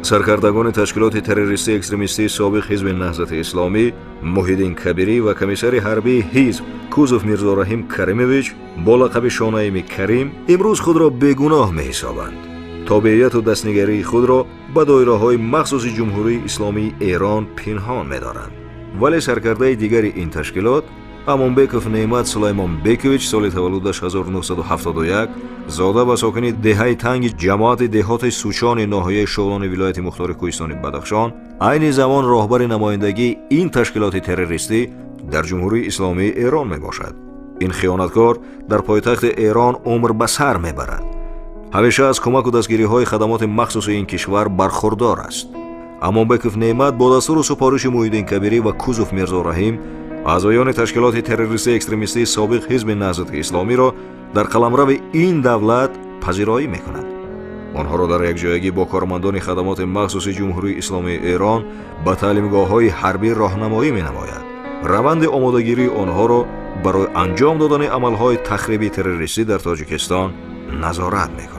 Саркардагони ташкилоти террористии экстремистии собиқ Ҳизби Наҳзати Исломӣ Муҳиддин Кабирӣ ва комиссари ҳарбии ҳизб Кузов Мирзораҳим Каримович бо лақаби Шонаими Карим имрӯз худро бегуноҳ меҳисобанд. Тобеияту дастнигарии худро ба доираҳои махсуси Ҷумҳурии Исломии Эрон пинҳон медоранд. Вале саркардаи дигари ин ташкилот, Амонбеков Неъмат Сулаймонбекович, соли таваллудаш 1971, зода ва сокини деҳаи Танги ҷамоати деҳоти Сучони ноҳияи Шолони вилояти мухтори Кӯҳистони Бадахшон, айни замон роҳбари намояндагии ин ташкилоти террористӣ дар Ҷумҳурии Исломии Эрон мебошад. Ин хиёнаткор дар пойтахти Эрон умр ба сар мебарад. Ҳамеша аз кӯмаку дастгириҳои хадамоти махсуси ин кишвар бархурдор аст. Амонбеков Неъмат бо дастуру супориши Муҳиддин Кабирӣ ва Кузов Мирзораҳим аъзоёни ташкилоти террористии экстремистии собиқ Ҳизби Наҳзати Исломиро дар қаламрави ин давлат пазироӣ мекунад. Онҳоро дар якҷоягӣ бо кормандони хадамоти махсуси Ҷумҳурии Исломии Эрон ба таълимгоҳҳои ҳарбӣ роҳнамоӣ менамояд. Раванди омодагирии онҳоро барои анҷом додани амалҳои тахриби террористӣ дар Тоҷикистон назорат мекунад.